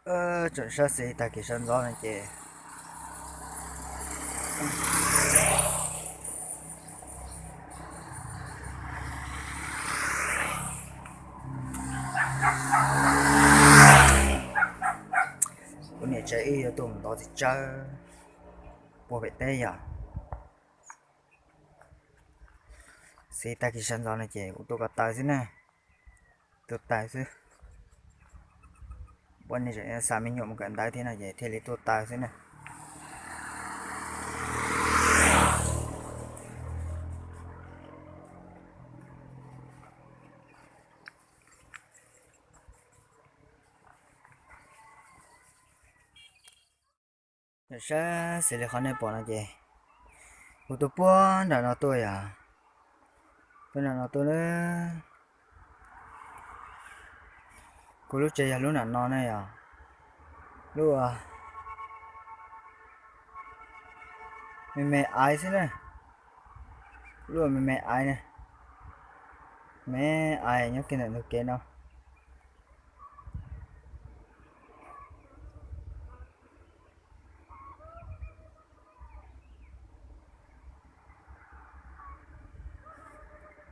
Tseem saib xis tag kis sawv ntxov no ces kuv niam tsev wb yuav tuaj mus ntov txiv tsawb puag pem teb yom. Xis tag kis sawv ntxov no ces kuv tuaj ko taw xwb na, tuaj taw xwb. Puab nej tseem xa me nyuam mus kawm ntawv thiab no ces thiaj li tuaj taw xwb na. Saib xws li qhov nej pom no ces kuv tuaj puag nram no tuaj yom, puag nram no tuaj na. Kuv lub tsev yog lub nram no ne yom, lub me me aiv xwb na, lub me me aiv na, me aiv nyob kiag ntawm ntug kev no.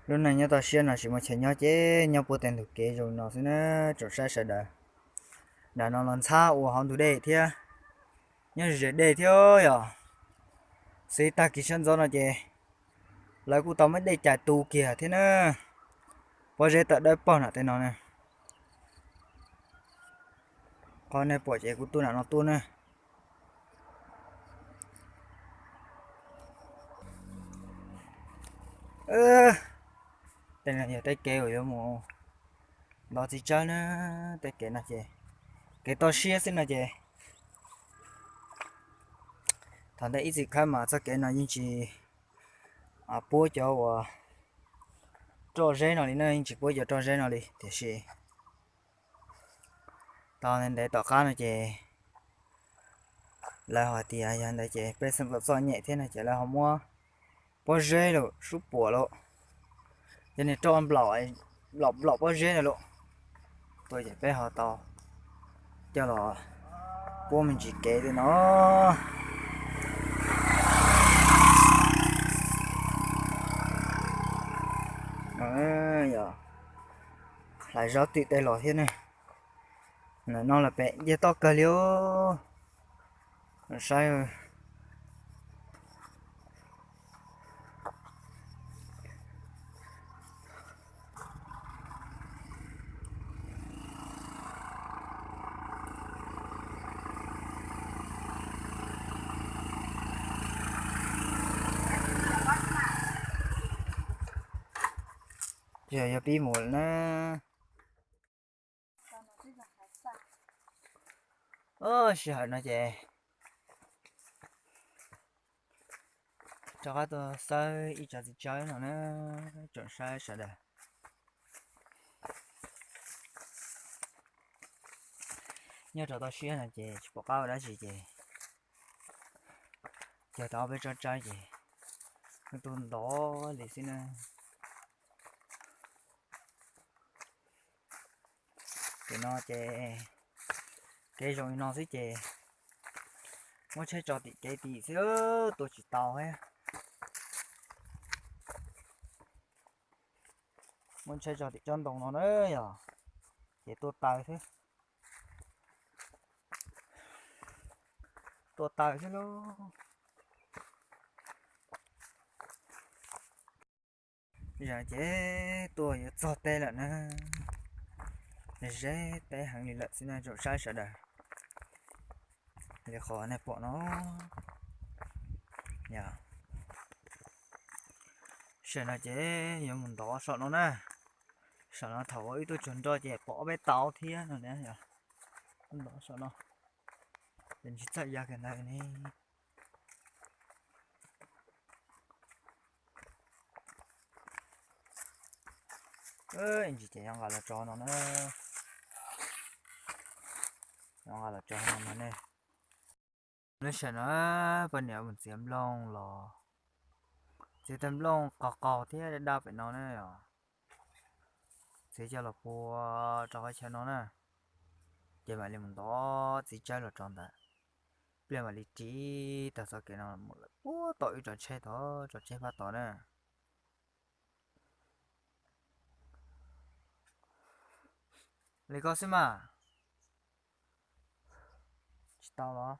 Lub neej nyob toj siab no tsis muaj chaw nyob ces nyob puag tej ntug kev zoo no xwb na, tsoom saib sawv daws. Nram no los ntxhab ua hauv ntug dej thiab, nyob ze dej thiab yom. Xws tag kis sawv ntxov no ces lawv kuj tau muab dej cais tu kiag thiab na, pob zeb tawm dawb paug nram tej no na. Qhov nej pom ces kuv tuaj nram no tuaj na. Tej no yog tej kev uas yuav mus ntov txiv tsawb na, tej kev no ces kev toj siab xwb no ces thaum ntej ib txhis khawb mas txoj kev no yeej tsis puab cov uas roj zeb no li na, yeej tsis puab cov roj zeb no li tiam sis tau ntev tom qab no ces lawv hais tias yog ntawd ces pej xeem txom txom nyem thiab no ces lawv ho muab pob zeb lawm sub puam lawm, cov niag roj nplaum nplaum pob zeb no lawm, tuaj ces peb ho tau coj los puab me ntsis kev li no. Yog hlais zaub twm tej los thiab ne. Ntawm no los pem nce toj kawg li os. Saib Yog, yog pib mus lawm na. Sij hawm no ces rov qab tuaj xawb ib tsob txiv tsawb no na, tsoom saib sawv daws. Nyob rau toj siab no ces tsis pom qab ua dab tsi ces cog tau ob peb tsob tsawb ces tuaj ntov li xwb na. Tim no ces kev zoo li no xwb ces muab tsheb tso tim kev tim xwb, tua tsis tau thiab. Muab tsheb tso tim tsob ntoo no na yog, ces tua taws xwb. Tua taws xwb lauj. Zaum no ces tuaj yuav txog teb lawm na. Ze teb heev li lawm xwb na tsoom saib sawv daws. Li qhov nej pom no, yog, sij hawm no ces yuav mus ntov saum no na. Saum no thaum ub wb tuaj tsuag nroj ces pom ob peb tauv thiab no na yog. Tuaj ntov saum no, ces tsis txawj ya kiag ntawd ne. Ntsis ces yuav nqa los tso no na. Yuav nqa los tso no mas ne. Lub sij hawm no poj niam mus txiav nplooj los, txiav tag nplooj qaug qaug thiab daj daj pem no na yog, txiav coj los pua rau qhov chaw no na. Ces mam li mus ntov txiv tsawb los rau ntawd. Pliag mam li ris tag txoj kev no mus lawm puag tom wb tso tsheb tod, tso tsheb pab tod na. Li koj xwb mas. Tsis tau los.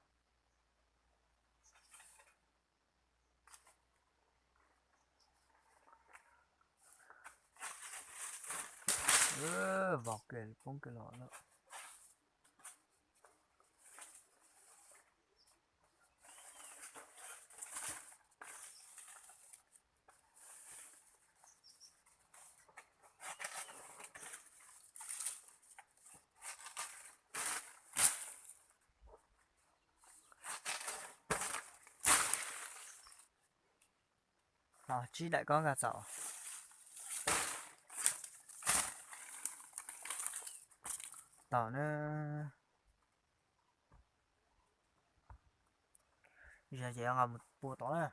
Vau kiag poob kiag los lawm. Los tsib daim kob nkag txaus. Tau na. Ces nqa mus pua tod na.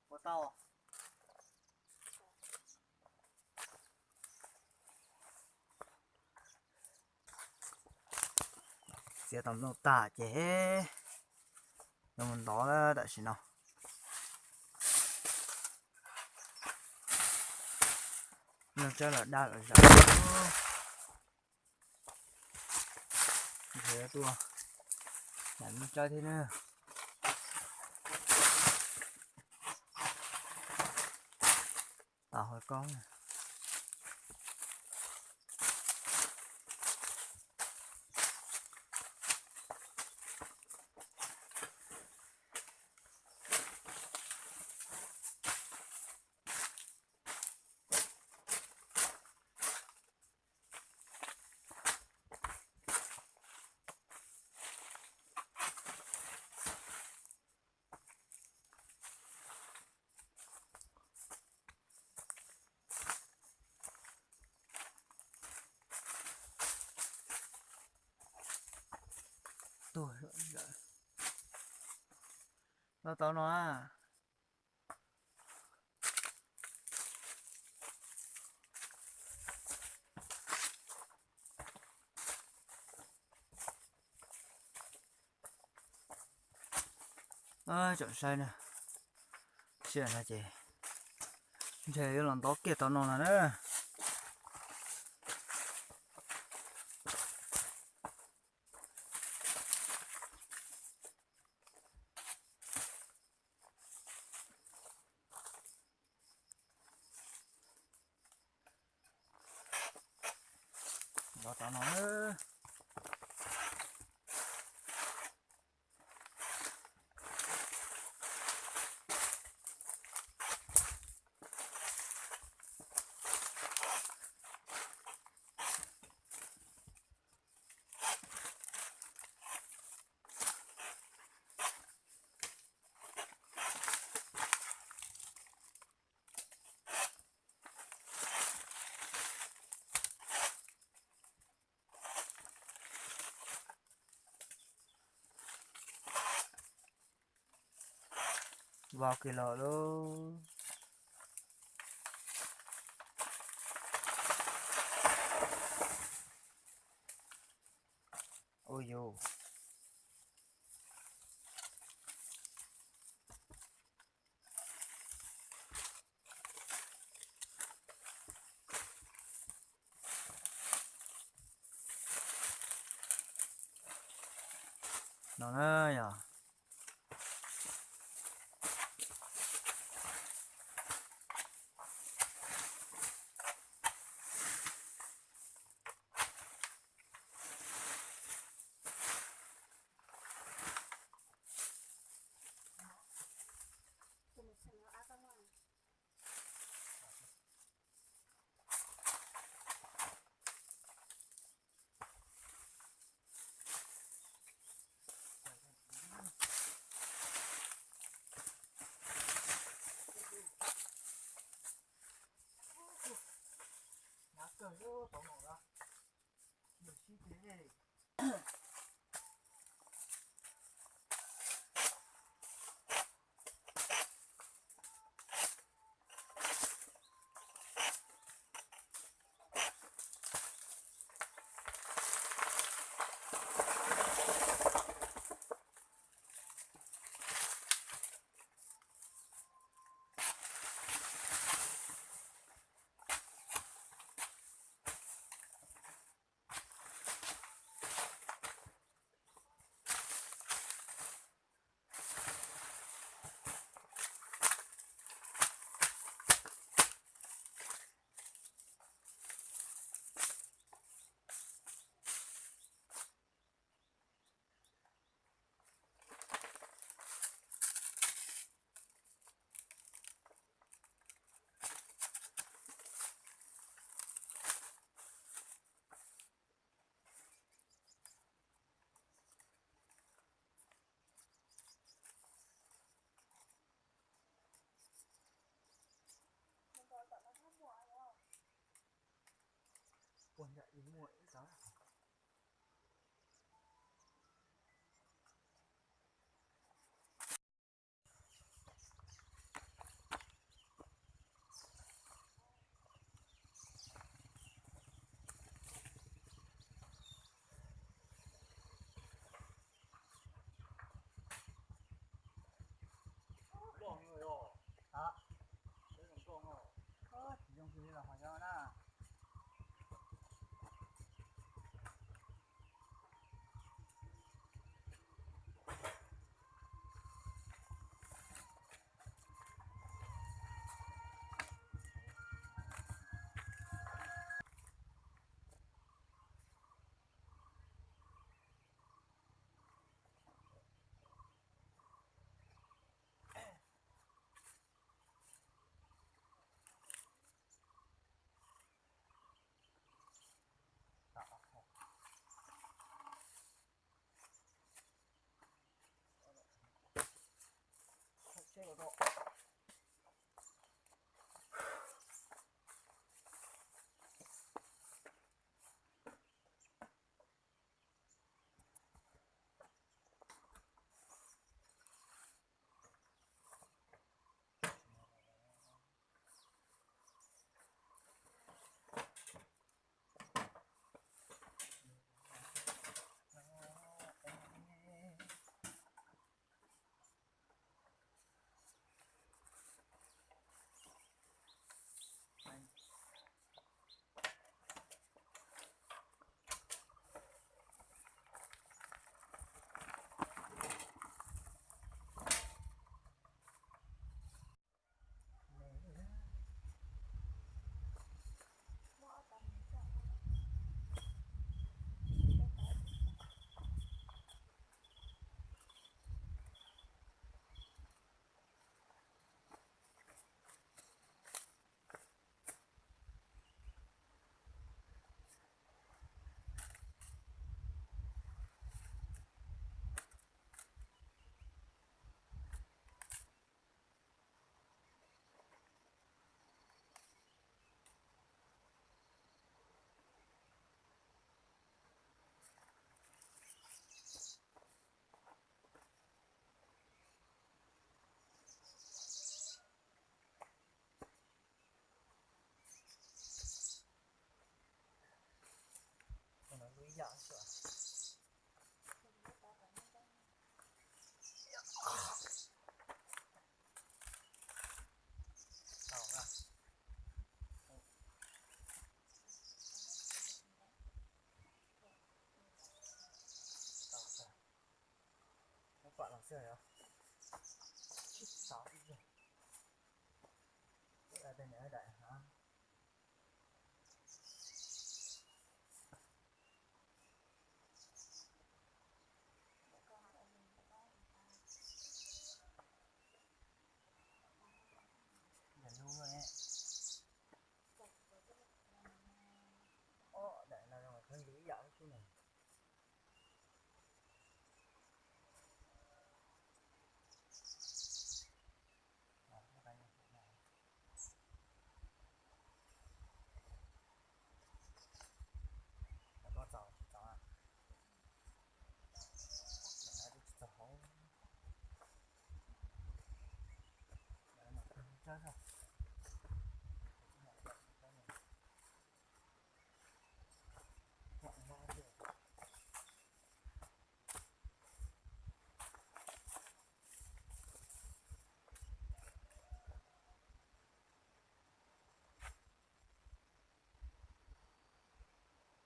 Ua tau. Txiav tau nplooj tag ces yuav mus ntov tam sim no. Nplooj tsawb los daj los zawm. Ntshe tuaj nplooj tsawb thiab na. Tau hauv koob. Tuag lawm. Los tau no na. Tsom saib na, sij hawm no ces ntshe yuav los ntov kiag tau no no na. Ntov tau no. Vau kiag los lauj. Ua yus. No na yog. Puag nram ib muaj ib tag. Hov, tsis zoo li los hov yog na. Lub ib yam xwb. Tau na. Tau tag. Muab pam los xwb yog. Tau ib yam. Tej niam daim na. Yam lub ne. Ob daim no zoo kawg li ib yam lub xwb ne.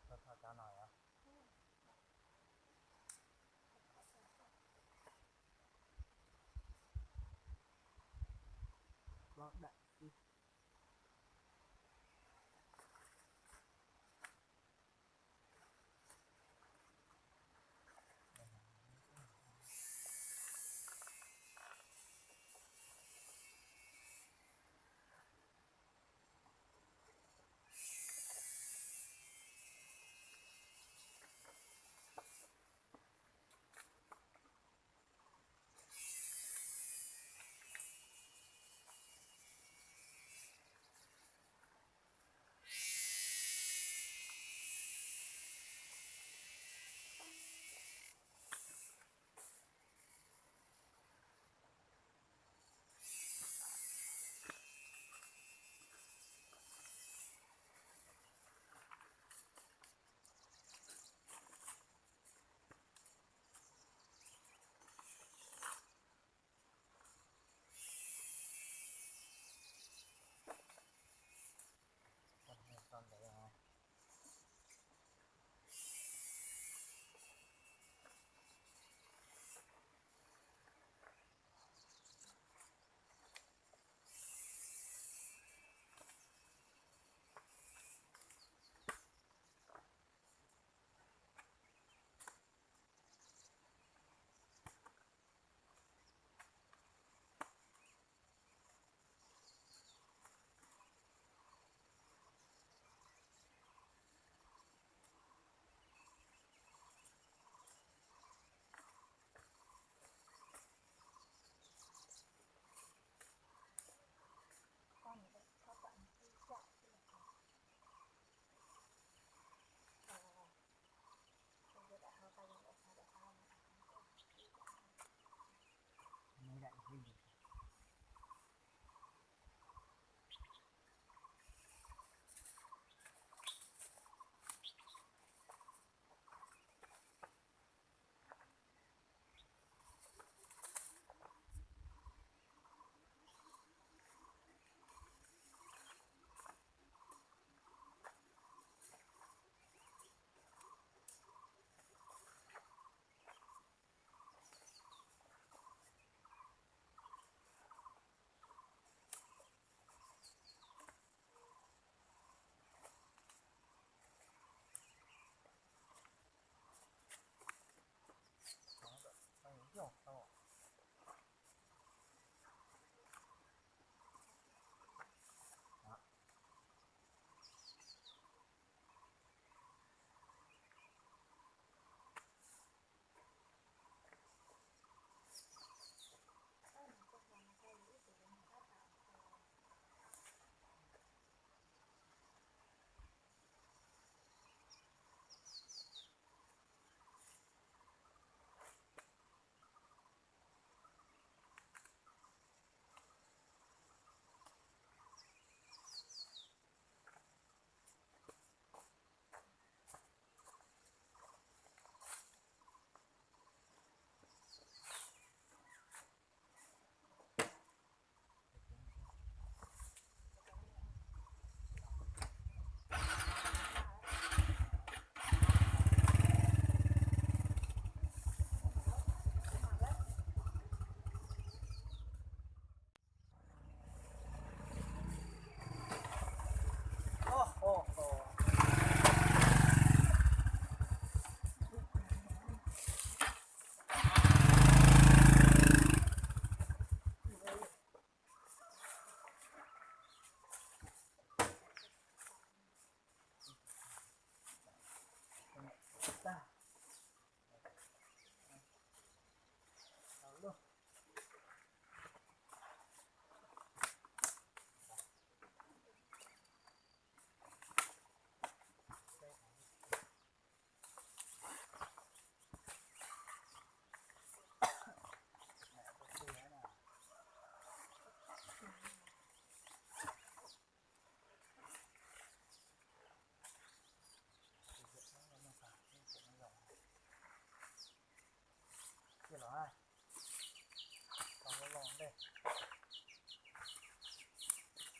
Tau tho cov no yom. Plob daim xwb.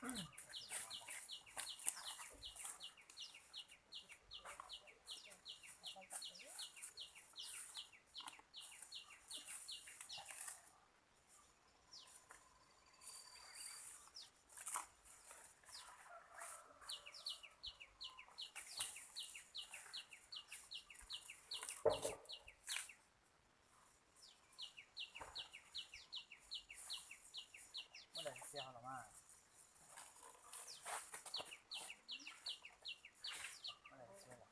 Muab daim txiag los mas. Muab daim txiag los.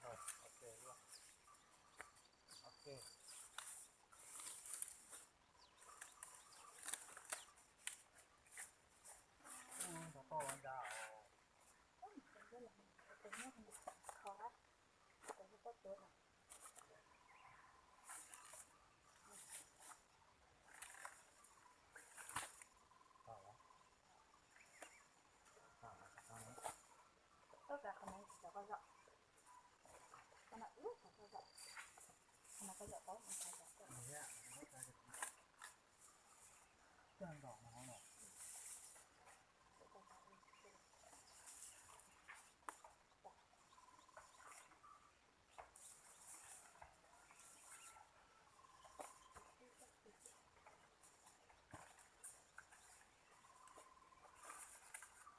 Rồi, ok luôn. Ok. Ui, tau tau ntag. Tau lawm. Tau lawm, tau lawm. Tau lawm, tau lawm. Tau lawm, tsis tau koj zom. Qhov no ib qhov koj zom. Qhov no koj zom tau, qhov no zom tau. Coj nkaus qhov no los.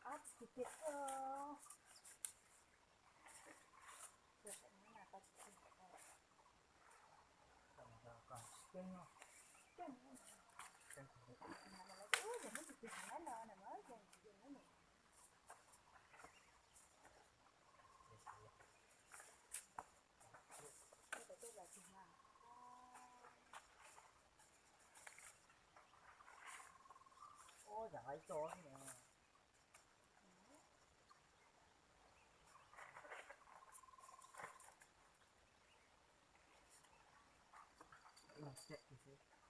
Ab, tsis tiag tiag. Ua, zam nqa ib co ne. Ib no tsem xwb.